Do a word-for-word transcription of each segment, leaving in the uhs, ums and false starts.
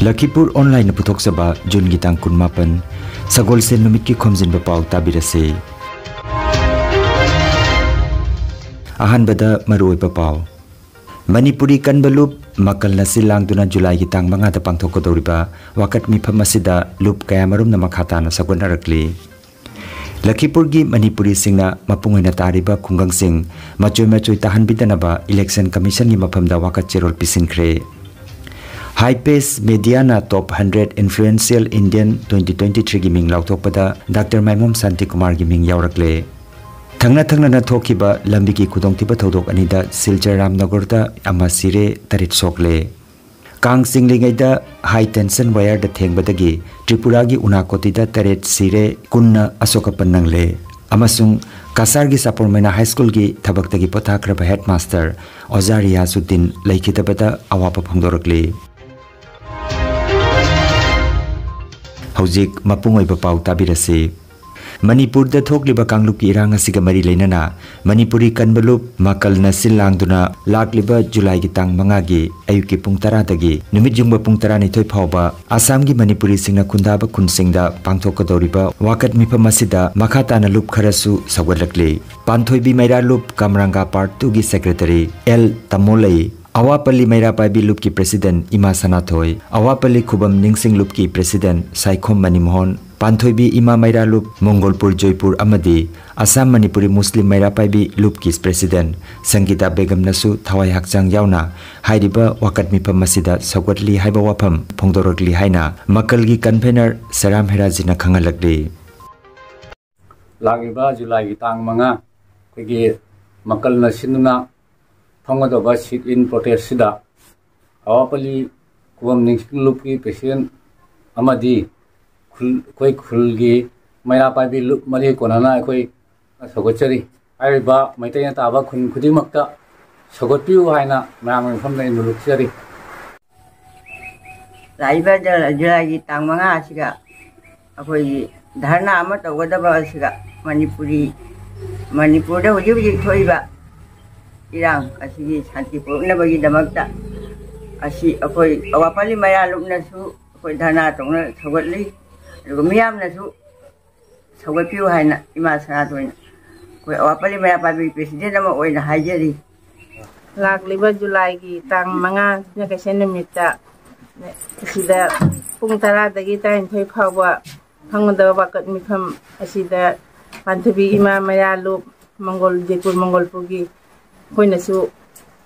ꯂꯈꯤꯄꯨꯔ ꯑꯣꯟꯂꯥꯏꯟꯅ ꯄꯨꯊꯣꯛꯆꯕ ꯖꯨꯟꯒꯤ ꯇꯥꯡ ꯀꯨꯟꯃꯥꯄꯟ, ꯁꯒꯣꯜꯁꯦꯟ ꯅꯨꯃꯤꯠꯀꯤ ꯈꯣꯝꯖꯤꯟꯕ ꯄꯥꯎ ꯇꯥꯕꯤꯔꯁꯤ꯫ ꯑꯍꯥꯟꯕꯗ ꯃꯔꯨꯑꯣꯏꯕ ꯄꯥꯎ꯫ ꯃꯅꯤꯄꯨꯔꯤ ꯀꯟꯕ ꯂꯨꯞ ꯃꯀꯜꯅ ꯁꯤꯜ ꯂꯥꯡꯗꯨꯅ ꯖꯨꯂꯥꯏꯒꯤ ꯇꯥꯡ ꯃꯉꯥꯗ ꯄꯥꯡꯊꯣꯛꯀꯗꯧꯔꯤꯕ ꯋꯥꯀꯠ ꯃꯤꯐꯝ ꯑꯁꯤꯗ ꯂꯨꯞ ꯀꯌꯥꯃꯔꯨꯝꯅ ꯃꯈꯥ ꯇꯥꯅ ꯁꯧꯒꯠꯅꯔꯛꯂꯤ꯫ ꯂꯈꯤꯄꯨꯔꯒꯤ ꯃꯅꯤꯄꯨꯔꯤꯁꯤꯡꯅ ꯃꯄꯨꯡ ꯑꯣꯏꯅ ꯇꯥꯔꯤꯕ ꯈꯨꯡꯒꯪꯁꯤꯡ ꯃꯆꯣꯏ ꯃꯆꯣꯏ ꯇꯥꯍꯟꯕꯤꯗꯅꯕ ꯏꯂꯦꯛꯁꯟ ꯀꯃꯤꯁꯟꯒꯤ ꯃꯐꯝꯗ ꯋꯥꯀꯠ ꯆꯦꯔꯣꯜ ꯄꯤꯁꯤꯟꯈ꯭ꯔꯦ꯫ ꯍꯥꯏ ꯄꯦꯁ ꯃꯦꯗꯤꯌꯥꯅ ꯇꯣꯞ ꯍꯟꯗ꯭ꯔꯦꯠ ꯏꯟꯐ꯭ꯂꯨꯌꯦꯟꯁꯤꯌꯦꯜ ꯏꯟꯗꯤꯌꯟ ꯇ꯭ꯋꯦꯟꯇꯤ ꯇ꯭ꯋꯦꯟꯇꯤ ꯊ꯭ꯔꯤꯒꯤ ꯃꯤꯡ ꯂꯥꯎꯊꯣꯛꯄꯗ ꯗꯥꯛꯇꯔ ꯃꯥꯏꯃꯣꯝ ꯁꯥꯟꯇꯤꯀꯨꯃꯥꯔꯒꯤ ꯃꯤꯡ ꯌꯥꯎꯔꯛꯂꯦ꯫ ꯊꯪꯅ ꯊꯪꯅꯅ ꯊꯣꯛꯈꯤꯕ ꯂꯝꯕꯤꯒꯤ ꯈꯨꯗꯣꯡꯊꯤꯕ ꯊꯧꯗꯣꯛ ꯑꯅꯤꯗ ꯁꯤꯜꯆꯔ ꯔꯥꯝꯅꯒꯔꯗ ꯑꯃ ꯁꯤꯔꯦ, ꯇꯔꯦꯠ ꯁꯣꯛꯂꯦ꯫ ꯀꯥꯡ ꯆꯤꯡꯂꯤꯉꯩꯗ ꯍꯥꯏ ꯇꯦꯟꯁꯟ ꯋꯥꯌꯔꯗ ꯊꯦꯡꯕꯗꯒꯤ ꯇ꯭ꯔꯤꯄꯨꯔꯥꯒꯤ ꯎꯅꯥꯀꯣꯇꯤꯗ ꯇꯔꯦꯠ ꯁꯤꯔꯦ, ꯀꯨꯟꯅ ꯑꯁꯣꯛ ꯑꯄꯟ ꯅꯪꯂꯦ꯫ ꯑꯃꯁꯨꯡ ꯀꯁꯥꯔꯒꯤ ꯆꯥꯄꯣꯔꯃꯩꯅ ꯍꯥꯏ ꯁ꯭ꯀꯨꯜꯒꯤ ꯊꯕꯛꯇꯒꯤ ꯄꯣꯊꯥꯈ꯭ꯔꯕ ꯍꯦꯗꯃꯥꯁꯇꯔ ꯑꯣꯖꯥ ꯔꯤꯌꯥꯖꯨꯗꯤꯟ ꯂꯩꯈꯤꯗꯕꯗ ꯑꯋꯥꯕ ꯐꯣꯡꯗꯣꯔꯛꯂꯤ꯫ ꯍꯧꯖꯤꯛ ꯃꯄꯨꯡ ꯑꯣꯏꯕ ꯄꯥꯎ ꯇꯥꯕꯤꯔꯁꯤ꯫ ꯃꯅꯤꯄꯨꯔꯗ ꯊꯣꯛꯂꯤꯕ ꯀꯥꯡꯂꯨꯞꯀꯤ ꯏꯔꯥꯡ ꯑꯁꯤꯒ ꯃꯔꯤ ꯂꯩꯅꯅ ꯃꯅꯤꯄꯨꯔꯤ ꯀꯟꯕ ꯂꯨꯞ ꯃꯀꯜꯅ ꯁꯤꯜ ꯂꯥꯡꯗꯨꯅ ꯂꯥꯛꯂꯤꯕ ꯖꯨꯂꯥꯏꯒꯤ ꯇꯥꯡ ꯃꯉꯥꯒꯤ ꯑꯌꯨꯛꯀꯤ ꯄꯨꯡ ꯇꯔꯥꯗꯒꯤ ꯅꯨꯃꯤꯠ ꯌꯨꯡꯕ ꯄꯨꯡ ꯇꯔꯥꯅꯤꯊꯣꯏ ꯐꯥꯎꯕ ꯑꯁꯥꯝꯒꯤ ꯃꯅꯤꯄꯨꯔꯤꯁꯤꯡꯅ ꯈꯨꯟꯗꯥꯕ ꯈꯨꯟꯁꯤꯡꯗ ꯄꯥꯡꯊꯣꯛꯀꯗꯧꯔꯤꯕ ꯋꯥꯀꯠ ꯃꯤꯐꯝ ꯑꯁꯤꯗ ꯃꯈꯥ ꯇꯥꯅ ꯂꯨꯞ ꯈꯔꯁꯨ ꯁꯧꯒꯠꯂꯛꯂꯤ꯫ ꯄꯥꯟꯊꯣꯏꯕꯤ ꯃꯩꯔꯥ ꯂꯨꯞ ꯀꯥꯃꯔꯥꯡꯒꯥ ꯄꯥꯔꯠ ꯇꯨꯒꯤ ꯁꯦꯀ꯭ꯔꯦꯇꯔꯤ ꯑꯦꯜ ꯇꯃꯣꯂꯩ, ꯑꯋꯥꯄꯜꯂꯤ ꯃꯩꯔꯥ ꯄꯥꯏꯕꯤ ꯂꯨꯞꯀꯤ ꯄ꯭ꯔꯦꯁꯤꯗꯦꯟꯠ ꯏꯃꯥ ꯁꯅꯥꯊꯣꯏ, ꯑꯋꯥꯄꯜꯂꯤ ꯈꯨꯕꯝ ꯅꯤꯡꯁꯤꯡ ꯂꯨꯞꯀꯤ ꯄ꯭ꯔꯦꯁꯤꯗꯦꯟꯠ ꯁꯥꯏꯈꯣꯝ ꯃꯅꯤꯃꯣꯍꯟ, ꯄꯥꯟꯊꯣꯏꯕꯤ ꯏꯃꯥ ꯃꯩꯔꯥ ꯂꯨꯞ ꯃꯣꯡꯒꯣꯜꯄꯨꯔ ꯖꯣꯏꯄꯨꯔ ꯑꯃꯗꯤ ꯑꯁꯥꯝ ꯃꯅꯤꯄꯨꯔꯤ ꯃꯨꯁꯂꯤꯝ ꯃꯩꯔꯥ ꯄꯥꯏꯕꯤ ꯂꯨꯞꯀꯤ ꯄ꯭ꯔꯦꯁꯤꯗꯦꯟꯠ ꯁꯪꯒꯤꯇꯥ ꯕꯦꯒꯝꯅꯁꯨ ꯊꯋꯥꯏ ꯍꯛꯆꯥꯡ ꯌꯥꯎꯅ ꯍꯥꯏꯔꯤꯕ ꯋꯥꯀꯠ ꯃꯤꯐꯝ ꯑꯁꯤꯗ ꯁꯧꯒꯠꯂꯤ ꯍꯥꯏꯕ ꯋꯥꯐꯝ ꯐꯣꯡꯗꯣꯔꯛꯂꯤ ꯍꯥꯏꯅ ꯃꯀꯜꯒꯤ ꯀꯟꯚꯦꯅꯔ ꯁꯦꯔꯥꯝ ꯍꯦꯔꯥꯖꯤꯅ ꯈꯪꯍꯜꯂꯛꯂꯤ꯫ ꯂꯥꯛꯂꯤꯕ ꯖꯨꯂꯥꯏꯒꯤ ꯇꯥꯡ ꯃꯉꯥ, ꯑꯩꯈꯣꯏꯒꯤ ꯃꯀꯜꯅ ꯁꯤꯟꯗꯨꯅ ꯐꯝꯒꯗꯧꯕ sit-in protest-ꯁꯤꯗ ꯑꯋꯥꯄꯜꯂꯤ ꯈꯨꯕꯝ ꯅꯤꯡꯁꯤꯡ ꯂꯨꯞꯀꯤ ꯄ꯭ꯔꯦꯁꯤꯗꯦꯟꯠ ꯑꯃꯗꯤ ꯈꯨꯜ, ꯑꯩꯈꯣꯏ ꯈꯨꯜꯒꯤ ꯃꯩꯔꯥ ꯄꯥꯏꯕꯤ ꯂꯨꯞ ꯃꯔꯤ ꯀꯣꯟꯅꯅ ꯑꯩꯈꯣꯏ ꯁꯧꯒꯠꯆꯔꯤ꯫ ꯍꯥꯏꯔꯤꯕ ꯃꯩꯇꯩꯅ ꯇꯥꯕ ꯈꯨꯟ ꯈꯨꯗꯤꯡꯃꯛꯇ ꯁꯧꯒꯠꯄꯤꯌꯨ ꯍꯥꯏꯅ ꯃꯌꯥꯝꯒꯤ ꯃꯐꯝꯗ ꯑꯩ ꯅꯣꯂꯨꯛꯆꯔꯤ꯫ ꯂꯥꯛꯏꯕ ꯖ-, ꯖꯨꯂꯥꯏꯒꯤ ꯇꯥꯡ ꯃꯉꯥ ꯑꯁꯤꯒ ꯑꯩꯈꯣꯏꯒꯤ ꯙꯔꯅꯥ ꯑꯃ ꯇꯧꯒꯗꯕ ꯑꯁꯤꯒ ꯃꯅꯤꯄꯨꯔꯤ, ꯃꯅꯤꯄꯨꯔꯗ ꯍꯧꯖꯤꯛ ꯍꯧꯖꯤꯛ ꯊꯣꯛꯏꯕ ꯏꯔꯥꯡ ꯑꯁꯤꯒꯤ ꯁꯥꯟꯇꯤ ꯄꯨꯔꯛꯅꯕꯒꯤꯗꯃꯛꯇ ꯑꯁꯤ ꯑꯩꯈꯣꯏ ꯑꯋꯥꯄꯜꯂꯤ ꯃꯩꯔꯥ ꯂꯨꯞꯅꯁꯨ ꯑꯩꯈꯣꯏ ꯙꯔꯅꯥ ꯇꯧꯅ ꯁꯧꯒꯠꯂꯤ꯫ ꯑꯗꯨꯒ ꯃꯤꯌꯥꯝꯅꯁꯨ ꯁꯧꯒꯠꯄꯤꯌꯨ ꯍꯥꯏꯅ ꯏꯃꯥ ꯁꯅꯥꯇꯣꯟ ꯑꯩꯈꯣꯏ ꯑꯋꯥꯄꯜꯂꯤ ꯃꯩꯔꯥ ꯄꯥꯏꯕꯤ ꯄ꯭ꯔꯦꯁꯤꯗꯦꯟ ꯑꯃ ꯑꯣꯏꯅ ꯍꯥꯏꯖꯔꯤ꯫ ꯂꯥꯛꯂꯤꯕ ꯖꯨꯂꯥꯏꯒꯤ ꯇꯥꯡ ꯃꯉꯥ ꯌꯨꯝꯁꯀꯩꯁ ꯅꯨꯃꯤꯠꯇ ꯁꯤꯗ ꯄꯨꯡ ꯇꯔꯥꯗꯒꯤ ꯇꯔꯥꯅꯤꯊꯣꯏ ꯐꯥꯎꯕ ꯐꯪꯒꯗꯕ ꯋꯥꯀꯠ ꯃꯤꯐꯝ ꯑꯁꯤꯗ ꯄꯥꯟꯊꯣꯏꯕꯤ ꯏꯃꯥ ꯃꯩꯔꯥ ꯂꯨꯞ ꯃꯪꯒꯣꯜ, ꯖꯩꯄꯨꯔ ꯃꯪꯒꯣꯜꯄꯨꯔꯒꯤ ꯑꯩꯈꯣꯏꯅꯁꯨ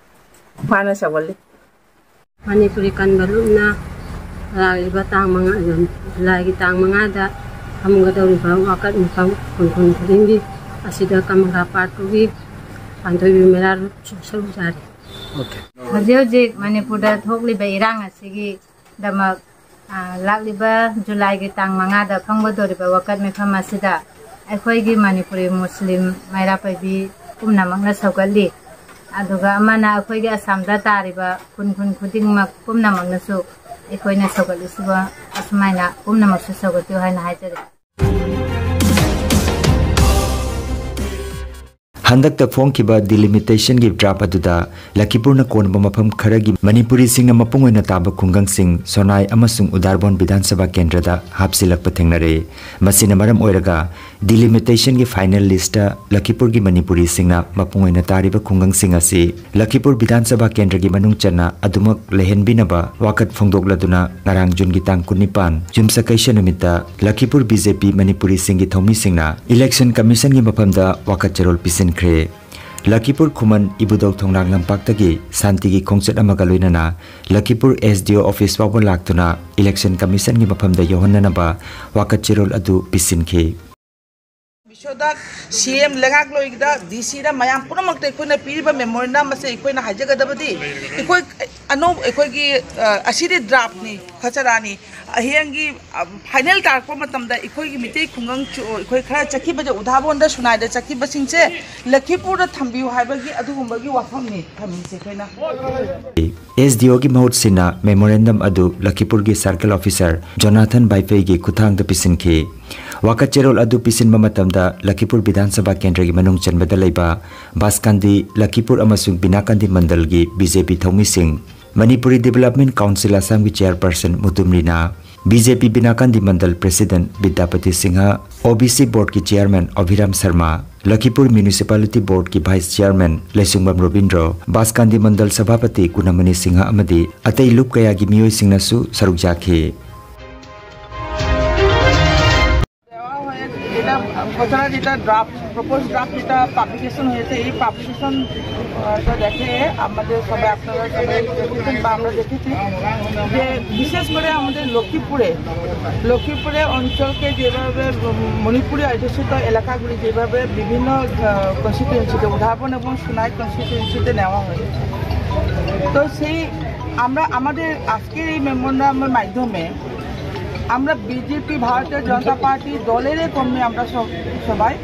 ꯋꯥꯅ ꯁꯧꯒꯠꯂꯤ꯫ ꯃꯅꯤꯄꯨꯔꯤ ꯀꯟꯕ ꯂꯨꯞꯅ ꯂꯥꯛꯂꯤꯕ ꯇꯥꯡ ꯃꯉꯥ, ꯖꯨꯂꯥꯏꯒꯤ ꯇꯥꯡ ꯃꯉꯥꯗ ꯐꯝꯒꯗꯧꯔꯤꯕ ꯋꯥꯀꯠ ꯃꯤꯐꯝ ꯈꯨꯟ ꯈꯨꯟ ꯈꯨꯗꯤꯡꯒꯤ ꯑꯁꯤꯗ ꯀꯃꯂꯥ ꯄꯥꯔꯛꯇꯨꯒꯤ ꯄꯥꯟꯊꯣꯏꯕꯤ ꯃꯩꯔꯥ ꯂꯨꯞꯁꯨ ꯁꯔꯨꯛ ꯌꯥꯔꯤ꯫ ꯍꯧꯖꯤꯛ ꯍꯧꯖꯤꯛ ꯃꯅꯤꯄꯨꯔꯗ ꯊꯣꯛꯂꯤꯕ ꯏꯔꯥꯡ ꯑꯁꯤꯒꯤꯗꯃꯛ, ꯑ, ꯂꯥꯛꯂꯤꯕ ꯖꯨꯂꯥꯏꯒꯤ ꯇꯥꯡ ꯃꯉꯥꯗ ꯐꯝꯒꯗꯧꯔꯤꯕ ꯋꯥꯀꯠ ꯃꯤꯐꯝ ꯑꯁꯤꯗ ꯑꯩꯈꯣꯏꯒꯤ ꯃꯅꯤꯄꯨꯔꯤ ꯃꯨꯁꯂꯤꯝ ꯃꯩꯔꯥ ꯄꯥꯏꯕꯤ ꯄꯨꯝꯅꯃꯛꯅ ꯁꯧꯒꯠꯂꯤ꯫ ꯑꯗꯨꯒ ꯑꯃꯅ ꯑꯩꯈꯣꯏꯒꯤ ꯑꯁꯥꯝꯗ ꯇꯥꯔꯤꯕ ꯈꯨꯟ ꯈꯨꯟ ꯈꯨꯗꯤꯡꯃꯛ ꯄꯨꯝꯅꯃꯛꯅꯁꯨ ꯑꯩꯈꯣꯏꯅ ꯁꯧꯒꯠꯂꯤꯁꯤꯕ ꯑꯁꯨꯃꯥꯏꯅ ꯄꯨꯝꯅꯃꯛꯁꯨ ꯁꯧꯒꯠꯄꯤꯌꯨ ꯍꯥꯏꯅ ꯍꯥꯏꯖꯔꯤ꯫ ꯍꯟꯗꯛꯇ ꯐꯣꯡꯈꯤꯕ ꯗꯤꯂꯤꯃꯤꯇꯦꯁꯟꯒꯤ ꯗ꯭ꯔꯥꯐ ꯑꯗꯨꯗ ꯂꯈꯤꯄꯨꯔꯅ ꯀꯣꯟꯕ ꯃꯐꯝ ꯈꯔꯒꯤ ꯃꯅꯤꯄꯨꯔꯤꯁꯤꯡꯅ ꯃꯄꯨꯡ ꯑꯣꯏꯅ ꯇꯥꯕ ꯈꯨꯡꯒꯪꯁꯤꯡ ꯁꯣꯅꯥꯏ ꯑꯃꯁꯨꯡ ꯎꯗꯥꯔꯕꯣꯟ ꯕꯤꯙꯥꯟ ꯁꯚꯥ ꯀꯦꯟꯗ꯭ꯔꯗ ꯍꯥꯞꯆꯤꯜꯂꯛꯄ ꯊꯦꯡꯅꯔꯦ꯫ ꯃꯁꯤꯅ ꯃꯔꯝ ꯑꯣꯏꯔꯒ ꯗꯤꯂꯤꯃꯤꯇꯦꯁꯟꯒꯤ ꯐꯥꯏꯅꯦꯜ ꯂꯤꯁꯇ ꯂꯈꯤꯄꯨꯔꯒꯤ ꯃꯅꯤꯄꯨꯔꯤꯁꯤꯡꯅ ꯃꯄꯨꯡ ꯑꯣꯏꯅ ꯇꯥꯔꯤꯕ ꯈꯨꯡꯒꯪꯁꯤꯡ ꯑꯁꯤ ꯂꯈꯤꯄꯨꯔ ꯕꯤꯙꯥꯟ ꯁꯚꯥ ꯀꯦꯟꯗ꯭ꯔꯒꯤ ꯃꯅꯨꯡ ꯆꯟꯅ ꯑꯗꯨꯃꯛ ꯂꯩꯍꯟꯕꯤꯅꯕ ꯋꯥꯀꯠ ꯐꯣꯡꯗꯣꯛꯂꯗꯨꯅ ꯉꯔꯥꯡ ꯖꯨꯟꯒꯤ ꯇꯥꯡ ꯀꯨꯟꯅꯤꯄꯥꯟ, ꯌꯨꯝꯁꯀꯩꯁ ꯅꯨꯃꯤꯠꯇ ꯂꯈꯤꯄꯨꯔ ꯕꯤ ꯖꯦ ꯄꯤ ꯃꯅꯤꯄꯨꯔꯤꯁꯤꯡꯒꯤ ꯊꯧꯃꯤꯁꯤꯡꯅ ꯏꯂꯦꯛꯁꯟ ꯀꯃꯤꯁꯟꯒꯤ ꯃꯐꯝꯗ ꯋꯥꯀꯠ ꯆꯦꯔꯣꯜ ꯄꯤꯁꯤꯟꯈ꯭ꯔꯦ꯫ ꯂꯈꯤꯄꯨꯔ ꯈꯨꯃꯟ ꯏꯕꯨꯙꯧ ꯊꯣꯡꯅꯥꯡ ꯂꯝꯄꯥꯛꯇꯒꯤ ꯁꯥꯟꯇꯤꯒꯤ ꯈꯣꯡꯆꯠ ꯑꯃꯒ ꯂꯣꯏꯅꯅ ꯂꯈꯤꯄꯨꯔ ꯑꯦꯁ ꯗꯤ ꯑꯣ ꯑꯣꯐꯤꯁ ꯐꯥꯎꯕ ꯂꯥꯛꯇꯨꯅ ꯏꯂꯦꯛꯁꯟ ꯀꯃꯤꯁꯟꯒꯤ ꯃꯐꯝꯗ ꯌꯧꯍꯟꯅꯅꯕ ꯋꯥꯀꯠ ꯆꯦꯔꯣꯜ ꯑꯗꯨ ꯄꯤꯁꯤꯟꯈꯤ꯫ ꯕꯤꯁ꯭ꯋꯗ ꯁꯤ ꯑꯦꯝ ꯂꯩꯉꯥꯛꯂꯣꯏꯒꯤꯗ ꯗꯤ ꯁꯤꯗ ꯃꯌꯥꯝ ꯄꯨꯝꯅꯃꯛꯇ ꯑꯩꯈꯣꯏꯅ ꯄꯤꯔꯤꯕ ꯃꯦꯃꯣꯔꯦꯟꯗꯝ ꯑꯁꯦ ꯑꯩꯈꯣꯏꯅ ꯍꯥꯏꯖꯒꯗꯕꯗꯤ ꯑꯩꯈꯣꯏ ꯑꯅꯧꯕ ꯑꯩꯈꯣꯏꯒꯤ, ꯑ, ꯑꯁꯤꯗꯤ ꯗ꯭ꯔꯥꯐꯅꯤ, ꯈꯆꯔꯥꯅꯤ꯫ ꯍꯌꯦꯡꯒꯤ, ꯑ, ꯐꯥꯏꯅꯦꯜ ꯇꯥꯔꯛꯄ ꯃꯇꯝꯗ ꯑꯩꯈꯣꯏꯒꯤ ꯃꯤꯇꯩ ꯈꯨꯡꯒꯪ ꯆꯨ-, ꯑꯩꯈꯣꯏ ꯈꯔ ꯆꯠꯈꯤꯕꯁꯦ, ꯎꯗꯥꯕꯣꯟꯗ ꯁꯨꯅꯥꯏꯗ ꯆꯠꯈꯤꯕꯁꯤꯡꯁꯦ ꯂꯈꯤꯄꯨꯔꯗ ꯊꯝꯕꯤꯌꯨ ꯍꯥꯏꯕꯒꯤ ꯑꯗꯨꯒꯨꯝꯕꯒꯤ ꯋꯥꯐꯝꯅꯤ ꯊꯝꯃꯤꯁꯦ ꯑꯩꯈꯣꯏꯅ꯫ ꯑꯦꯁ ꯗꯤ ꯑꯣꯒꯤ ꯃꯍꯨꯠ ꯁꯤꯟꯅ ꯃꯦꯃꯣꯔꯦꯟꯗꯝ ꯑꯗꯨ ꯂꯈꯤꯄꯨꯔꯒꯤ ꯁꯔꯀꯜ ꯑꯣꯐꯤꯁꯥꯔ ꯖꯣꯅꯥꯊꯟ ꯕꯥꯏꯐꯩꯒꯤ ꯈꯨꯠꯊꯥꯡꯗ ꯄꯤꯁꯤꯟꯈꯤ꯫ ꯋꯥꯀꯠ ꯆꯦꯔꯣꯜ ꯑꯗꯨ ꯄꯤꯁꯤꯟꯕ ꯃꯇꯝꯗ ꯂꯈꯤꯄꯨꯔ ꯕꯤꯙꯥꯟ ꯁꯚꯥ ꯀꯦꯟꯗ꯭ꯔꯒꯤ ꯃꯅꯨꯡ ꯆꯟꯕꯗ ꯂꯩꯕ ꯕꯥꯁꯀꯥꯟꯗꯤ, ꯂꯈꯤꯄꯨꯔ ꯑꯃꯁꯨꯡ ꯕꯤꯅꯥꯀꯥꯟꯗꯤ ꯃꯟꯗꯜꯒꯤ ꯕꯤ ꯖꯦ ꯄꯤ ꯊꯧꯃꯤꯁꯤꯡ, Manipuri Development Council Assamꯒꯤ chairperson Mutum Rina, B J P Binakandi Mandal president Bidyapati Singha, O B C boardꯀꯤ chairman ꯑꯚꯤꯔꯥꯝ ꯁꯔꯃ, ꯂꯈꯤꯄꯨꯔ Municipality Boardꯀꯤ vice chairman ꯂꯩꯁꯨꯡꯕꯝ ꯔꯣꯕꯤꯟꯗ꯭ꯔꯣ, ꯕꯥꯁꯀꯥꯟꯗꯤ ꯃꯟꯗꯜ ꯁꯚꯥꯄꯇꯤ ꯀꯨꯅꯃꯅꯤ ꯁꯤꯡꯍ ꯑꯃꯗꯤ ꯑꯇꯩ ꯂꯨꯞ ꯀꯌꯥꯒꯤ ꯃꯤꯑꯣꯏꯁꯤꯡꯅꯁꯨ ꯁꯔꯨꯛ ꯌꯥꯈꯤ꯫ দেওয়া হয়েছে, যেটা খসড়া, যেটা ড্রাফট, প্রপোজ ড্রাফট যেটা পাবলিকেশন হয়েছে, এই পাবলিকেশন দেখে আমাদের সবাই, আপনারা সবাই দেখেছেন বা আমরা দেখেছি যে বিশেষ করে আমাদের লক্ষ্মীপুরে, লক্ষ্মীপুরে অঞ্চলকে যেভাবে মণিপুরি অধ্যুষিত এলাকাগুলি যেভাবে বিভিন্ন কনস্টিটিউয়েন্সিতে, উধারবন এবং সোনাই কনস্টিটিউয়েন্সিতে নেওয়া হয়েছে। তো সেই আমরা আমাদের আজকের এই মেমোরান্ডামের মাধ্যমে আমরা বিজেপি, ভারতীয় জনতা পার্টি দলের কর্মী আমরা সব, সবাই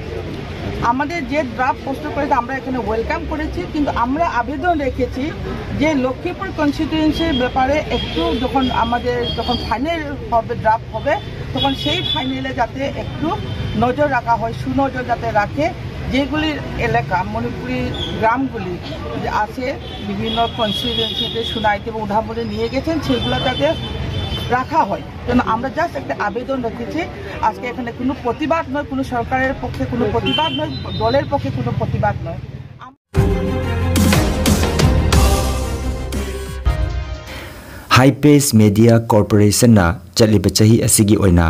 আমাদের যে ড্রাফট প্রস্তুত করেছে আমরা এখানে ওয়েলকাম করেছি, কিন্তু আমরা আবেদন রেখেছি যে লক্ষ্মীপুর কনস্টিটিউয়েন্সির ব্যাপারে একটু যখন আমাদের যখন ফাইনাল হবে, ড্রাফট হবে, তখন সেই ফাইনালে যাতে একটু নজর রাখা হয়, সুনজর যাতে রাখে, যেগুলির এলাকা মণিপুরি গ্রামগুলি যে আছে বিভিন্ন কনস্টিটিউয়েন্সিতে, সোনাইতে এবং উধারবনে নিয়ে গেছেন, সেগুলো যাতে রাখা হয়। জন্য আমরা জাস্ট একটা আবেদন রেখেছি। আজকে এখানে কোনো প্রতিবাদ নয়, কোনো সরকারের পক্ষে কোনো প্রতিবাদ নয়, দলের পক্ষে কোনো প্রতিবাদ নয়। Hypace Media Corporationꯅ ꯆꯠꯂꯤꯕ ꯆꯍꯤ ꯑꯁꯤꯒꯤ ꯑꯣꯏꯅ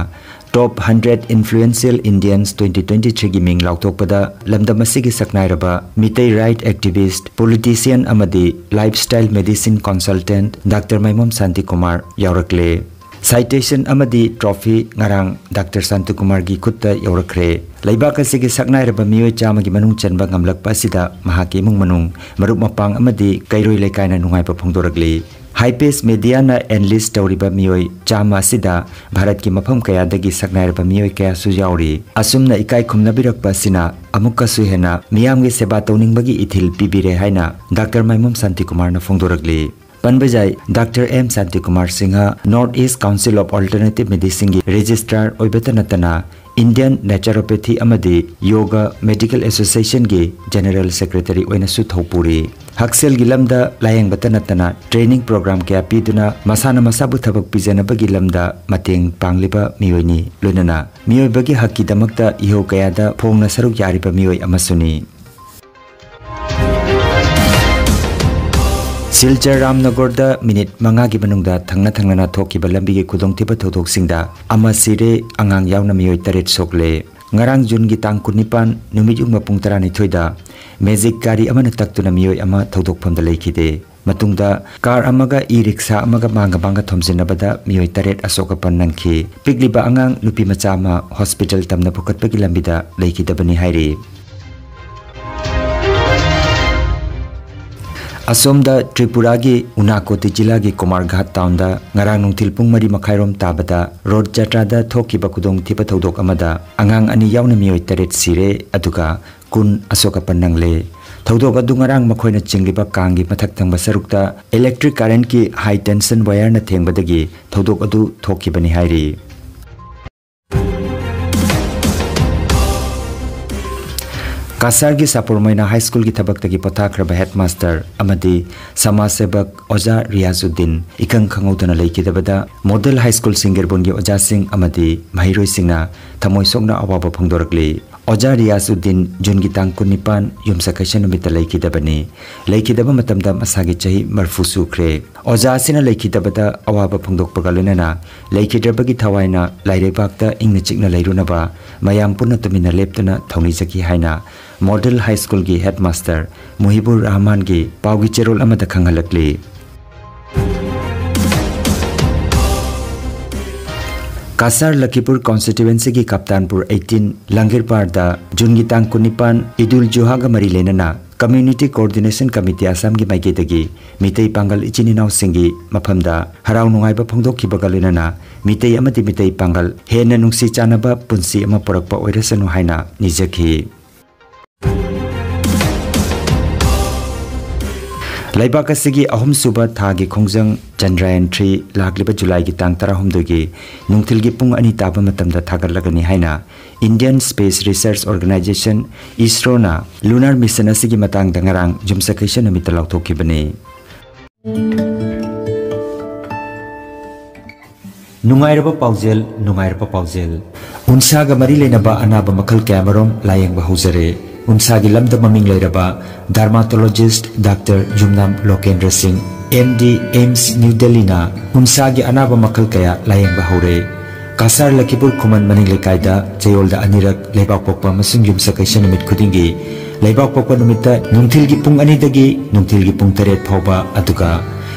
Top hundred Influential Indians twenty twenty-threeꯒꯤ ꯃꯤꯡ ꯂꯥꯎꯊꯣꯛꯄꯗ ꯂꯝꯗꯝ ꯑꯁꯤꯒꯤ ꯁꯛꯅꯥꯏꯔꯕ ꯃꯤꯇꯩ right activist, politician ꯑꯃꯗꯤ lifestyle medicine consultant Doctor ꯃꯥꯏꯃꯣꯝ Shantikumar ꯌꯥꯎꯔꯛꯂꯦ꯫ Citation ꯑꯃꯗꯤ trophy ꯉꯔꯥꯡ Doctor ꯁꯥꯟꯇꯤꯀꯨꯃꯥꯔꯒꯤ ꯈꯨꯠꯇ ꯌꯧꯔꯛꯈ꯭ꯔꯦ꯫ ꯂꯩꯕꯥꯛ ꯑꯁꯤꯒꯤ ꯁꯛꯅꯥꯏꯔꯕ ꯃꯤꯑꯣꯏ ꯆꯥꯝꯃꯒꯤ ꯃꯅꯨꯡ ꯆꯟꯕ ꯉꯝꯂꯛꯄ ꯑꯁꯤꯗ ꯃꯍꯥꯛꯀꯤ ꯏꯃꯨꯡ ꯃꯅꯨꯡ, ꯃꯔꯨꯞ ꯃꯄꯥꯡ ꯑꯃꯗꯤ ꯀꯩꯔꯣꯏ ꯂꯩꯀꯥꯏꯅ ꯅꯨꯡꯉꯥꯏꯕ ꯐꯣꯡꯗꯣꯔꯛꯂꯤ꯫ Hypace Mediaꯅ enlist ꯇꯧꯔꯤꯕ ꯃꯤꯑꯣꯏ ꯆꯥꯝꯃ ꯑꯁꯤꯗ ꯚꯥꯔꯠꯀꯤ ꯃꯐꯝ ꯀꯌꯥꯗꯒꯤ ꯁꯛꯅꯥꯏꯔꯕ ꯃꯤꯑꯣꯏ ꯀꯌꯥꯁꯨ ꯌꯥꯎꯔꯤ꯫ ꯑꯁꯨꯝꯅ ꯏꯀꯥꯏ ꯈꯨꯝꯅꯕꯤꯔꯛꯄ ꯑꯁꯤꯅ ꯑꯃꯨꯛꯀꯁꯨ ꯍꯦꯟꯅ ꯃꯤꯌꯥꯝꯒꯤ ꯁꯦꯕꯥ ꯇꯧꯅꯤꯡꯕꯒꯤ ꯏꯊꯤꯜ ꯄꯤꯕꯤꯔꯦ ꯍꯥꯏꯅ Doctor ꯃꯥꯏꯃꯣꯝ ꯁꯥꯟꯇꯤꯀꯨꯃꯥꯔꯅ ꯐꯣꯡꯗꯣꯔꯛꯂꯤ꯫ ꯄꯟꯕ ꯌꯥꯏ, doctor M Shantikumar Singh North East Council of Alternative Medicineꯒꯤ Registrar ꯑꯣꯏꯕꯇ ꯅꯠꯇꯅ Indian Naturopathy ꯑꯃꯗꯤ Yoga Medical Associationꯒꯤ General Secretary ꯑꯣꯏꯅꯁꯨ ꯊꯧꯄꯨꯔꯤ꯫ ꯍꯛꯁꯦꯜꯒꯤ ꯂꯝꯗ ꯂꯥꯌꯦꯡꯕꯇ ꯅꯠꯇꯅ training program ꯀꯌꯥ ꯄꯤꯗꯨꯅ ꯃꯁꯥꯅ ꯃꯁꯥꯕꯨ ꯊꯕꯛ ꯄꯤꯖꯅꯕꯒꯤ ꯂꯝꯗ ꯃꯇꯦꯡ ꯄꯥꯡꯂꯤꯕ ꯃꯤꯑꯣꯏꯅꯤ꯫ ꯂꯣꯏꯅꯅ ꯃꯤꯑꯣꯏꯕꯒꯤ ꯍꯛꯀꯤꯗꯃꯛꯇ ꯏꯍꯧ ꯀꯌꯥꯗ ꯐꯣꯡꯅ ꯁꯔꯨꯛ ꯌꯥꯔꯤꯕ ꯃꯤꯑꯣꯏ ꯑꯃꯁꯨꯅꯤ꯫ ꯁꯤꯜꯆꯔ ꯔꯥꯝꯅꯒꯔꯗ ꯃꯤꯅꯤꯠ ꯃꯉꯥꯒꯤ ꯃꯅꯨꯡꯗ ꯊꯪꯅ ꯊꯪꯅꯅ ꯊꯣꯛꯈꯤꯕ ꯂꯝꯕꯤꯒꯤ ꯈꯨꯗꯣꯡꯊꯤꯕ ꯊꯧꯗꯣꯛꯁꯤꯡꯗ ꯑꯃ ꯁꯤꯔꯦ, ꯑꯉꯥꯡ ꯌꯥꯎꯅ ꯃꯤꯑꯣꯏ ꯇꯔꯦꯠ ꯁꯣꯛꯂꯦ꯫ ꯉꯔꯥꯡ ꯖꯨꯟꯒꯤ ꯇꯥꯡ ꯀꯨꯟꯅꯤꯄꯥꯟ ꯅꯨꯃꯤꯠ ꯌꯨꯡꯕ ꯄꯨꯡ ꯇꯔꯥꯅꯤꯊꯣꯏꯗ ꯃꯦꯖꯤꯛ ꯒꯥꯔꯤ ꯑꯃꯅ ꯇꯛꯇꯨꯅ ꯃꯤꯑꯣꯏ ꯑꯃ ꯊꯧꯗꯣꯛꯐꯝꯗ ꯂꯩꯈꯤꯗꯦ꯫ ꯃꯇꯨꯡꯗ ꯀꯥꯔ ꯑꯃꯒ ꯏ ꯔꯤꯛꯁꯥ ꯑꯃꯒ ꯃꯥꯡꯒ ꯃꯥꯡꯒ ꯊꯣꯝꯖꯤꯟꯅꯕꯗ ꯃꯤꯑꯣꯏ ꯇꯔꯦꯠ ꯑꯁꯣꯛ ꯑꯄꯟ ꯅꯪꯈꯤ꯫ ꯄꯤꯛꯂꯤꯕ ꯑꯉꯥꯡ ꯅꯨꯄꯤ ꯃꯆꯥ ꯑꯃ ꯍꯣꯁꯄꯤꯇꯥꯜ ꯇꯝꯅ ꯄꯨꯈꯠꯄꯒꯤ ꯂꯝꯕꯤꯗ ꯂꯩꯈꯤꯗꯕꯅꯤ ꯍꯥꯏꯔꯤ꯫ ꯑꯁꯣꯝꯗ ꯇ꯭ꯔꯤꯄꯨꯔꯥꯒꯤ ꯎꯅꯥꯀꯣꯇꯤ ꯖꯤꯂꯥꯒꯤ ꯀꯨꯃꯥꯔꯘꯥꯠ ꯇꯥꯎꯟꯗ ꯉꯔꯥꯡ ꯅꯨꯡꯊꯤꯜ ꯄꯨꯡ ꯃꯔꯤ ꯃꯈꯥꯏꯔꯣꯝ ꯇꯥꯕꯗ ꯔꯣꯗ ꯖꯇ꯭ꯔꯥꯗ ꯊꯣꯛꯈꯤꯕ ꯈꯨꯗꯣꯡꯊꯤꯕ ꯊꯧꯗꯣꯛ ꯑꯃꯗ ꯑꯉꯥꯡ ꯑꯅꯤ ꯌꯥꯎꯅ ꯃꯤꯑꯣꯏ ꯇꯔꯦꯠ ꯁꯤꯔꯦ, ꯑꯗꯨꯒ ꯀꯨꯟ ꯑꯁꯣꯛ ꯑꯄꯟ ꯅꯪꯂꯦ꯫ ꯊꯧꯗꯣꯛ ꯑꯗꯨ ꯉꯔꯥꯡ ꯃꯈꯣꯏꯅ ꯆꯤꯡꯂꯤꯕ ꯀꯥꯡꯒꯤ ꯃꯊꯛ ꯊꯪꯕ ꯁꯔꯨꯛꯇ electric currentꯀꯤ high tension wireꯅ ꯊꯦꯡꯕꯗꯒꯤ ꯊꯧꯗꯣꯛ ꯑꯗꯨ ꯊꯣꯛꯈꯤꯕꯅꯤ ꯍꯥꯏꯔꯤ꯫ ꯀꯁꯥꯔꯒꯤ ꯁꯥꯄꯨꯔ ꯃꯩꯅꯥ ꯍꯥꯏ ꯁ꯭ꯀꯨꯜꯒꯤ ꯊꯕꯛꯇꯒꯤ ꯄꯣꯊꯥꯈ꯭ꯔꯕ ꯍꯦꯗꯃꯥꯁꯇꯔ ꯑꯃꯗꯤ ꯁꯃꯥꯖ ꯁꯦꯕꯛ ꯑꯣꯖꯥ ꯔꯤꯌꯥꯖꯨꯗꯤꯟ ꯏꯈꯪ ꯈꯪꯍꯧꯗꯅ ꯂꯩꯈꯤꯗꯕꯗ ꯃꯣꯗꯦꯜ ꯍꯥꯏ ꯁ꯭ꯀꯨꯜ ꯁꯤꯡꯒꯤꯔꯕꯨꯟꯒꯤ ꯑꯣꯖꯥꯁꯤꯡ ꯑꯃꯗꯤ ꯃꯍꯩꯔꯣꯏꯁꯤꯡꯅ ꯊꯃꯣꯏ ꯁꯣꯛꯅ ꯑꯋꯥꯕ ꯐꯣꯡꯗꯣꯔꯛꯂꯤ꯫ ꯑꯣꯖꯥ ꯔꯤꯌꯥꯖꯨꯗꯤꯟ ꯖꯨꯟꯒꯤ ꯇꯥꯡ ꯀꯨꯟꯅꯤꯄꯥꯟ ꯌꯨꯝꯁꯀꯩꯁ ꯅꯨꯃꯤꯠꯇ ꯂꯩꯈꯤꯗꯕꯅꯤ꯫ ꯂꯩꯈꯤꯗꯕ ꯃꯇꯝꯗ ꯃꯁꯥꯒꯤ ꯆꯍꯤ ꯃꯔꯐꯨ ꯁꯨꯈ꯭ꯔꯦ꯫ ꯑꯣꯖꯥ ꯑꯁꯤꯅ ꯂꯩꯈꯤꯗꯕꯗ ꯑꯋꯥꯕ ꯐꯣꯡꯗꯣꯛꯄꯒ ꯂꯣꯏꯅꯅ ꯂꯩꯈꯤꯗ꯭ꯔꯕꯒꯤ ꯊꯋꯥꯏꯅ ꯂꯥꯏꯔꯩꯕꯥꯛꯇ ꯏꯪꯅ ꯆꯤꯛꯅ ꯂꯩꯔꯨꯅꯕ ꯃꯌꯥꯝ ꯄꯨꯟꯅ ꯇꯨꯃꯤꯟꯅ ꯂꯦꯞꯇꯨꯅ ꯊꯧꯅꯤꯖꯈꯤ ꯍꯥꯏꯅ ꯃꯣꯗꯦꯜ ꯍꯥꯏ ꯁ꯭ꯀꯨꯜꯒꯤ ꯍꯦꯗꯃꯥꯁꯇꯔ ꯃꯨꯍꯤꯕꯨꯔ ꯔꯍꯃꯥꯟꯒꯤ ꯄꯥꯎꯒꯤ ꯆꯦꯔꯣꯜ ꯑꯃꯗ ꯈꯪꯍꯜꯂꯛꯂꯤ꯫ ꯀꯁꯥꯔ ꯂꯈꯤꯄꯨꯔ ꯀꯣꯟꯁꯇꯤꯇ꯭ꯋꯦꯟꯁꯤꯒꯤ ꯀꯞꯇꯥꯟꯄꯨꯔ eighteen ꯂꯪꯒꯤꯔꯄꯥꯔꯗ ꯖꯨꯟꯒꯤ ꯇꯥꯡ ꯀꯨꯟꯅꯤꯄꯥꯟ ꯏꯗꯨꯜ ꯖꯨꯍꯥꯒ ꯃꯔꯤ ꯂꯩꯅꯅ Community Coordination Committee ꯑꯁꯥꯝꯒꯤ ꯃꯥꯏꯀꯩꯗꯒꯤ ꯃꯤꯇꯩ ꯄꯥꯡꯒꯜ ꯏꯆꯤꯟ ꯏꯅꯥꯎꯁꯤꯡꯒꯤ ꯃꯐꯝꯗ ꯍꯔꯥꯎ ꯅꯨꯡꯉꯥꯏꯕ ꯐꯣꯡꯗꯣꯛꯈꯤꯕꯒ ꯂꯣꯏꯅꯅ ꯃꯤꯇꯩ ꯑꯃꯗꯤ ꯃꯤꯇꯩ ꯄꯥꯡꯒꯜ ꯍꯦꯟꯅ ꯅꯨꯡꯁꯤ ꯆꯥꯟꯅꯕ ꯄꯨꯟꯁꯤ ꯑꯃ ꯄꯨꯔꯛꯄ ꯑꯣꯏꯔꯁꯅꯨ ꯍꯥꯏꯅ ꯅꯤꯖꯈꯤ꯫ ꯂꯩꯕꯥꯛ ꯑꯁꯤꯒꯤ ꯑꯍꯨꯝꯁꯨꯕ ꯊꯥꯒꯤ ꯈꯣꯡꯖꯪ ꯆꯟꯗ꯭ꯔꯌꯥꯟ ꯊ꯭ꯔꯤ ꯂꯥꯛꯂꯤꯕ ꯖꯨꯂꯥꯏꯒꯤ ꯇꯥꯡ ꯇꯔꯥꯍꯨꯝꯗꯣꯏꯒꯤ ꯅꯨꯡꯊꯤꯜꯒꯤ ꯄꯨꯡ ꯑꯅꯤ ꯇꯥꯕ ꯃꯇꯝꯗ ꯊꯥꯒꯠꯂꯒꯅꯤ ꯍꯥꯏꯅ Indian Space Research Organization, ꯏꯁꯔꯣꯅ lunar mission ꯑꯁꯤꯒꯤ ꯃꯇꯥꯡꯗ ꯉꯔꯥꯡ ꯌꯨꯝꯁꯀꯩꯁ ꯅꯨꯃꯤꯠꯇ ꯂꯥꯎꯊꯣꯛꯈꯤꯕꯅꯤ꯫ ꯅꯨꯡꯉꯥꯏꯔꯕ ꯄꯥꯎꯖꯦꯜ, ꯅꯨꯡꯉꯥꯏꯔꯕ ꯄꯥꯎꯖꯦꯜ꯫ ꯎꯟꯁꯥꯒ ꯃꯔꯤ ꯂꯩꯅꯕ ꯑꯅꯥꯕ ꯃꯈꯜ ꯀꯌꯥꯃꯔꯨꯝ ꯂꯥꯌꯦꯡꯕ ꯍꯧꯖꯔꯦ꯫ ꯎꯟꯁꯥꯒꯤ ꯂꯝꯗ ꯃꯃꯤꯡ ꯂꯩꯔꯕ dermatologist Doctor ꯌꯨꯝꯅꯥꯝ ꯂꯣꯀꯦꯟꯗ꯭ꯔ ꯁꯤꯡ, M D, AIIMS New Delhiꯅ ꯎꯟꯁꯥꯒꯤ ꯑꯅꯥꯕ ꯃꯈꯜ ꯀꯌꯥ ꯂꯥꯌꯦꯡꯕ ꯍꯧꯔꯦ꯫ ꯀꯁꯥꯔ ꯂꯈꯤꯄꯨꯔ ꯈꯨꯃꯟ ꯃꯅꯤꯡ ꯂꯩꯀꯥꯏꯗ ꯆꯌꯣꯜꯗ ꯑꯅꯤꯔꯛ ꯂꯩꯕꯥꯛꯄꯣꯛꯄ ꯑꯃꯁꯨꯡ ꯌꯨꯝꯁꯀꯩꯁ ꯅꯨꯃꯤꯠ ꯈꯨꯗꯤꯡꯒꯤ ꯂꯩꯕꯥꯛꯄꯣꯛꯄ ꯅꯨꯃꯤꯠꯇ ꯅꯨꯡꯊꯤꯜꯒꯤ ꯄꯨꯡ ꯑꯅꯤꯗꯒꯤ ꯅꯨꯡꯊꯤꯜꯒꯤ ꯄꯨꯡ ꯇꯔꯦꯠ ꯐꯥꯎꯕ, ꯑꯗꯨꯒ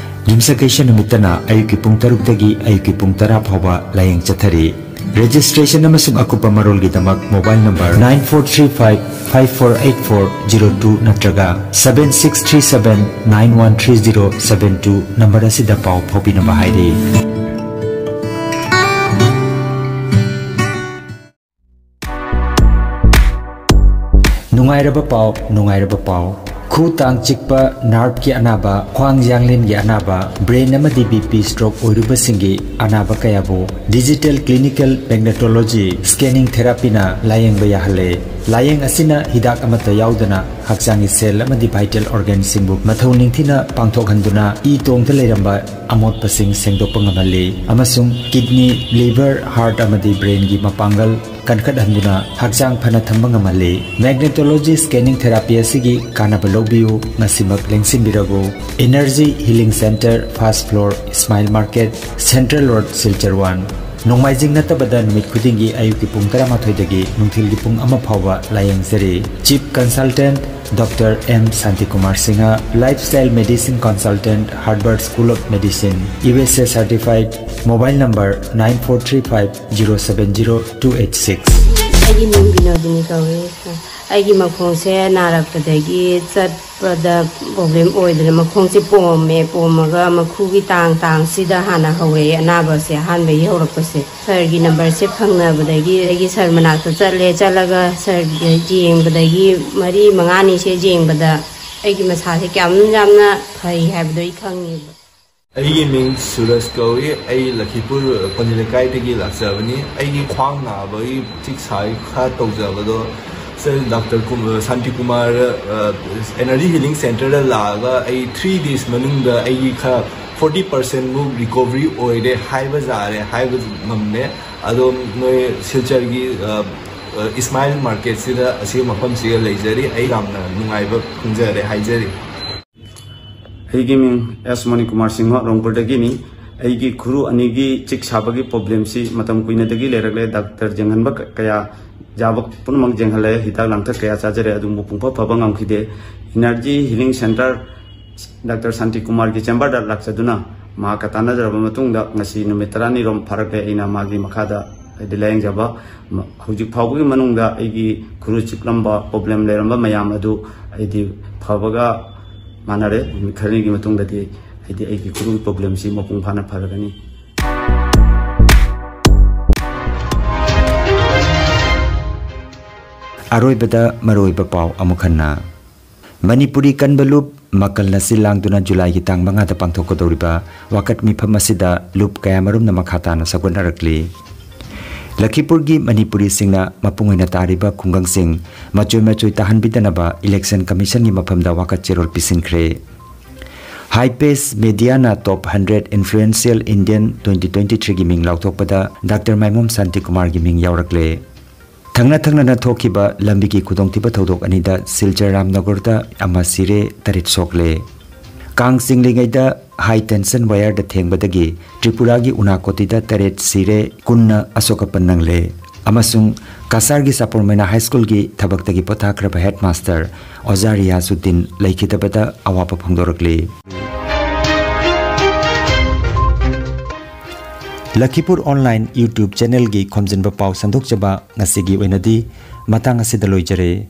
ꯌꯨꯝꯁꯀꯩꯁ ꯅꯨꯃꯤꯠꯇꯅ ꯑꯌꯨꯛꯀꯤ ꯄꯨꯡ ꯇꯔꯨꯛꯇꯒꯤ ꯑꯌꯨꯛꯀꯤ ꯄꯨꯡ ꯇꯔꯥ ꯐꯥꯎꯕ ꯂꯥꯌꯦꯡ ꯆꯠꯊꯔꯤ꯫ Registration ꯑꯃꯁꯨꯡ ꯑꯀꯨꯞꯄ ꯃꯔꯣꯜꯒꯤꯗꯃꯛ mobile number nine four three five five four eight four zero two ꯅꯠꯇ꯭ꯔꯒ seven six three seven nine one three zero seven two number ꯑꯁꯤꯗ ꯄꯥꯎ ꯐꯥꯎꯕꯤꯅꯕ ꯍꯥꯏꯔꯤ꯫ ꯅꯨꯡꯉꯥꯏꯔꯕ ꯄꯥꯎ, ꯅꯨꯡꯉꯥꯏꯔꯕ ꯄꯥꯎ꯫ ꯈꯨ ꯇꯥꯡ ꯆꯤꯛꯄ, nerveꯀꯤ ꯑꯅꯥꯕ, ꯈ꯭ꯋꯥꯡ ꯌꯥꯡꯂꯦꯟꯒꯤ ꯑꯅꯥꯕ, brain ꯑꯃꯗꯤ B P stroke ꯑꯣꯏꯔꯨꯕꯁꯤꯡꯒꯤ ꯑꯅꯥꯕ ꯀꯌꯥꯕꯨ digital clinical magnetology scanning therapyꯅ ꯂꯥꯌꯦꯡꯕ ꯌꯥꯍꯜꯂꯦ꯫ ꯂꯥꯌꯦꯡ ꯑꯁꯤꯅ ꯍꯤꯗꯥꯛ ꯑꯃꯠꯇ ꯌꯥꯎꯗꯅ ꯍꯛꯆꯥꯡꯒꯤ cell ꯑꯃꯗꯤ vital organꯁꯤꯡꯕꯨ ꯃꯊꯧ ꯅꯤꯡꯊꯤꯅ ꯄꯥꯡꯊꯣꯛꯍꯟꯗꯨꯅ ꯏ ꯇꯣꯡꯗ ꯂꯩꯔꯝꯕ ꯑꯃꯣꯠꯄꯁꯤꯡ ꯁꯦꯡꯗꯣꯛꯄ ꯉꯝꯍꯜꯂꯤ ꯑꯃꯁꯨꯡ kidney, liver, heart ꯑꯃꯗꯤ brainꯒꯤ ꯃꯄꯥꯡꯒꯜ ꯀꯟꯈꯠꯍꯟꯗꯨꯅ ꯍꯛꯆꯥꯡ ꯐꯅ ꯊꯝꯕ ꯉꯝꯍꯜꯂꯤ꯫ Magnetology scanning therapy ꯑꯁꯤꯒꯤ ꯀꯥꯟꯅꯕ ꯂꯧꯕꯤꯌꯨ, ꯉꯁꯤꯃꯛ ꯂꯦꯡꯁꯤꯟꯕꯤꯔꯕꯨ꯫ Energy Healing Center, first floor, Smile Market, Central Road, Silchar one꯫ ꯅꯣꯡꯃꯥꯏꯖꯤꯡ ꯅꯠꯇꯕꯗ ꯅꯨꯃꯤꯠ ꯈꯨꯗꯤꯡꯒꯤ ꯑꯌꯨꯛꯀꯤ ꯄꯨꯡ ꯇꯔꯥꯃꯥꯊꯣꯏꯗꯒꯤ ꯅꯨꯡꯊꯤꯜꯒꯤ ꯄꯨꯡ ꯑꯃ ꯐꯥꯎꯕ ꯂꯥꯌꯦꯡꯖꯔꯤ꯫ Chief Consultant Doctor M Shantikumar Singha, Lifestyle Medicine Consultant, Harvard School of Medicine, U S A certified, mobile number nine four three five zero seven zero two eight six꯫ ꯑꯩꯒꯤ ꯃꯤꯡ ꯕꯤꯅꯣꯗꯤꯅꯤ ꯀꯧꯏ꯫ ꯑꯩꯒꯤ ꯃꯈꯣꯡꯁꯦ ꯅꯥꯔꯛꯄꯗꯒꯤ ꯆꯠꯄꯗ problem ꯑꯣꯏꯗꯅ ꯃꯈꯣꯡꯁꯦ ꯄꯣꯝꯃꯦ꯫ ꯄꯣꯝꯃꯒ ꯃꯈꯨꯒꯤ ꯇꯥꯡ ꯇꯥꯡꯁꯤꯗ ꯍꯥꯟꯅ ꯍꯧꯔꯛꯑꯦ ꯑꯅꯥꯕꯁꯦ ꯑꯍꯥꯟꯕꯒꯤ ꯍꯧꯔꯛꯄꯁꯦ꯫ Sirꯒꯤ numberꯁꯦ ꯐꯪꯅꯕꯗꯒꯤ ꯑꯩꯒꯤ sir ꯃꯅꯥꯛꯇ ꯆꯠꯂꯦ꯫ ꯆꯠꯂꯒ sirꯒꯤ ꯌꯦꯡꯕꯗꯒꯤ ꯃꯔꯤ ꯃꯉꯥꯅꯤꯁꯦ ꯌꯦꯡꯕꯗ ꯑꯩꯒꯤ ꯃꯁꯥꯁꯦ ꯀꯌꯥꯝ ꯌꯥꯝꯅ ꯐꯩ ꯍꯥꯏꯕꯗꯣ ꯑꯩ ꯈꯪꯉꯦꯕ꯫ ꯑꯩꯒꯤ ꯃꯤꯡ ꯁꯨꯔꯖ ꯀꯧꯏ꯫ ꯑꯩ ꯂꯈꯤꯄꯨꯔ ꯄꯣꯅꯤ ꯂꯩꯀꯥꯏꯗꯒꯤ ꯂꯥꯛꯆꯕꯅꯤ꯫ ꯑꯩꯒꯤ ꯈ꯭ꯋꯥꯡ ꯅꯥꯕꯒꯤ ꯆꯤꯛꯁꯥꯒꯤ ꯈꯔ ꯇꯧꯖꯕꯗꯣ, ꯁꯥꯔ, ꯗꯥꯛꯇꯔ ꯀꯨꯝ-, ꯁꯥꯟꯇꯤ ꯀꯨꯃꯥꯔ, ꯑ, ꯑꯦꯅꯔꯖꯤ ꯍꯤꯂꯤꯡ ꯁꯦꯟꯇꯔꯗ ꯂꯥꯛꯑꯒ ꯑꯩ ꯊ꯭ꯔꯤ ꯗꯦꯖ ꯃꯅꯨꯡꯗ ꯑꯩꯒꯤ ꯈꯔ ꯐꯣꯔꯇꯤ ꯄꯥꯔꯁꯦꯟꯃꯨꯛ ꯔꯤꯀꯣꯚꯔꯤ ꯑꯣꯏꯔꯦ ꯍꯥꯏꯕ ꯌꯥꯔꯦ, ꯍꯥꯏꯕ ꯉꯝꯃꯦ꯫ ꯑꯗꯣ ꯅꯣꯏ ꯁꯤꯜꯆꯔꯒꯤ, ꯑ, ꯑ, ꯏꯁꯃꯥꯏꯜ ꯃꯥꯔꯀꯦꯠꯁꯤꯗ ꯑꯁꯤꯒꯤ ꯃꯐꯝꯁꯤꯒ ꯂꯩꯖꯔꯤ꯫ ꯑꯩ ꯌꯥꯝꯅ ꯅꯨꯡꯉꯥꯏꯕ ꯐꯣꯡꯖꯔꯦ ꯍꯥꯏꯖꯔꯤ꯫ ꯑꯩꯒꯤ ꯃꯤꯡ ꯑꯦꯁ ꯃꯅꯤꯀꯨꯃꯥꯔ ꯁꯤꯡꯍ, ꯔꯣꯡꯄꯨꯔꯗꯒꯤꯅꯤ꯫ ꯑꯩꯒꯤ ꯈꯨꯔꯨ ꯑꯅꯤꯒꯤ ꯆꯤꯛ ꯁꯥꯕꯒꯤ ꯄ꯭ꯔꯣꯕ꯭ꯂꯦꯝꯁꯤ ꯃꯇꯝ ꯀꯨꯏꯅꯗꯒꯤ ꯂꯩꯔꯛꯂꯦ꯫ ꯗꯥꯛꯇꯔ ꯌꯦꯡꯍꯟꯕ ꯀ-, ꯀꯌꯥ ꯌꯥꯕ ꯄꯨꯝꯅꯃꯛ ꯌꯦꯡꯍꯜꯂꯦ, ꯍꯤꯗꯥꯛ ꯂꯥꯡꯊꯛ ꯀꯌꯥ ꯆꯥꯖꯔꯦ, ꯑꯗꯨꯕꯨ ꯄꯨꯡꯐ ꯐꯕ ꯉꯝꯈꯤꯗꯦ꯫ ꯏꯅꯔꯖꯤ ꯍꯤꯂꯤꯡ ꯁꯦꯟꯇꯔ ꯗꯥꯛꯇꯔ ꯁꯥꯟꯇꯤ ꯀꯨꯃꯥꯔꯒꯤ ꯆꯦꯝꯕꯔꯗ ꯂꯥꯛꯆꯗꯨꯅ ꯃꯍꯥꯛꯀ ꯇꯥꯟꯅꯖꯔꯕ ꯃꯇꯨꯡꯗ ꯉꯁꯤ ꯅꯨꯃꯤꯠ ꯇꯔꯥꯅꯤꯔꯣꯝ ꯐꯥꯔꯛꯂꯦ ꯑꯩꯅ ꯃꯥꯒꯤ ꯃꯈꯥꯗ ꯍꯥꯏꯗꯤ ꯂꯥꯌꯦꯡꯖꯕ꯫ ꯃ-, ꯍꯧꯖꯤꯛ ꯐꯥꯎꯕꯒꯤ ꯃꯅꯨꯡꯗ ꯑꯩꯒꯤ ꯈꯨꯔꯨ ꯆꯤꯛꯂꯝꯕ, ꯄ꯭ꯔꯣꯕ꯭ꯂꯦꯝ ꯂꯩꯔꯝꯕ ꯃꯌꯥꯝ ꯑꯗꯨ ꯑꯩꯗꯤ ꯐꯕꯒ ꯃꯥꯟꯅꯔꯦ꯫ ꯅꯨꯃꯤꯠ ꯈꯔꯅꯤꯒꯤ ꯃꯇꯨꯡꯗꯗꯤ ꯍꯥꯏꯗꯤ ꯑꯩꯒꯤ ꯈꯨꯔꯨꯒꯤ ꯄ꯭ꯔꯣꯕ꯭ꯂꯦꯝꯁꯤ ꯃꯄꯨꯡ ꯐꯥꯅ ꯐꯔꯒꯅꯤ꯫ ꯑꯔꯣꯏꯕꯗ ꯃꯔꯨꯑꯣꯏꯕ ꯄꯥꯎ ꯑꯃꯨꯛ ꯍꯟꯅ꯫ ꯃꯅꯤꯄꯨꯔꯤ ꯀꯟꯕ ꯂꯨꯞ ꯃꯀꯜꯅ ꯁꯤꯜ ꯂꯥꯡꯗꯨꯅ ꯖꯨꯂꯥꯏꯒꯤ ꯇꯥꯡ ꯃꯉꯥꯗ ꯄꯥꯡꯊꯣꯛꯀꯗꯧꯔꯤꯕ ꯋꯥꯀꯠ ꯃꯤꯐꯝ ꯑꯁꯤꯗ ꯂꯨꯞ ꯀꯌꯥꯃꯔꯨꯝꯅ ꯃꯈꯥ ꯇꯥꯅ ꯁꯧꯒꯠꯅꯔꯛꯂꯤ꯫ ꯂꯈꯤꯄꯨꯔꯒꯤ ꯃꯅꯤꯄꯨꯔꯤꯁꯤꯡꯅ ꯃꯄꯨꯡ ꯑꯣꯏꯅ ꯇꯥꯔꯤꯕ ꯈꯨꯡꯒꯪꯁꯤꯡ ꯃꯆꯣꯏ ꯃꯆꯣꯏ ꯇꯥꯍꯟꯕꯤꯗꯅꯕ ꯏꯂꯦꯛꯁꯟ ꯀꯃꯤꯁꯟꯒꯤ ꯃꯐꯝꯗ ꯋꯥꯀꯠ ꯆꯦꯔꯣꯜ ꯄꯤꯁꯤꯟꯈ꯭ꯔꯦ꯫ ꯍꯥꯏꯄꯦꯁ ꯃꯦꯗꯤꯌꯥꯅ ꯇꯣꯞ ꯍꯟꯗ꯭ꯔꯦꯠ ꯏꯟꯐ꯭ꯂꯨꯌꯦꯟꯁꯤꯌꯦꯜ ꯏꯟꯗꯤꯌꯟ ꯇ꯭ꯋꯦꯟꯇꯤ ꯇ꯭ꯋꯦꯟꯇꯤ ꯊ꯭ꯔꯤꯒꯤ ꯃꯤꯡ ꯂꯥꯎꯊꯣꯛꯄꯗ ꯗꯥꯛꯇꯔ ꯃꯥꯏꯃꯣꯝ ꯁꯥꯟꯇꯤꯀꯨꯃꯥꯔꯒꯤ ꯃꯤꯡ ꯌꯥꯎꯔꯛꯂꯦ꯫ ꯊꯪꯅ ꯊꯪꯅꯅ ꯊꯣꯛꯈꯤꯕ ꯂꯝꯕꯤꯒꯤ ꯈꯨꯗꯣꯡꯊꯤꯕ ꯊꯧꯗꯣꯛ ꯑꯅꯤꯗ ꯁꯤꯜꯆꯔ ꯔꯥꯝꯅꯒꯔꯗ ꯑꯃ ꯁꯤꯔꯦ, ꯇꯔꯦꯠ ꯁꯣꯛꯂꯦ꯫ ꯀꯥꯡ ꯆꯤꯡꯂꯤꯉꯩꯗ ꯍꯥꯏ ꯇꯦꯟꯁꯟ ꯋꯥꯌꯔꯗ ꯊꯦꯡꯕꯗꯒꯤ ꯇ꯭ꯔꯤꯄꯨꯔꯥꯒꯤ ꯎꯅꯥꯀꯣꯇꯤꯗ ꯇꯔꯦꯠ ꯁꯤꯔꯦ, ꯀꯨꯟꯅ ꯑꯁꯣꯛ ꯑꯄꯟ ꯅꯪꯂꯦ꯫ ꯑꯃꯁꯨꯡ ꯀꯁꯥꯔꯒꯤ ꯆꯥꯄꯣꯔꯃꯩꯅꯥ ꯍꯥꯏ ꯁ꯭ꯀꯨꯜꯒꯤ ꯊꯕꯛꯇꯒꯤ ꯄꯣꯊꯥꯈ꯭ꯔꯕ ꯍꯦꯗꯃꯥꯁꯇꯔ ꯑꯣꯖꯥ ꯔꯤꯌꯥꯖꯨꯗꯤꯟ ꯂꯩꯈꯤꯗꯕꯗ ꯑꯋꯥꯕ ꯐꯣꯡꯗꯣꯔꯛꯂꯤ꯫ ꯂꯈꯤꯄꯨꯔ ꯑꯣꯟꯂꯥꯏꯟ YouTube ꯆꯦꯅꯦꯜꯒꯤ ꯈꯣꯝꯖꯤꯟꯕ ꯄꯥꯎ ꯁꯟꯗꯣꯛꯆꯕ ꯉꯁꯤꯒꯤ ꯑꯣꯏꯅꯗꯤ ꯃꯇꯥꯡ ꯑꯁꯤꯗ ꯂꯣꯏꯖꯔꯦ꯫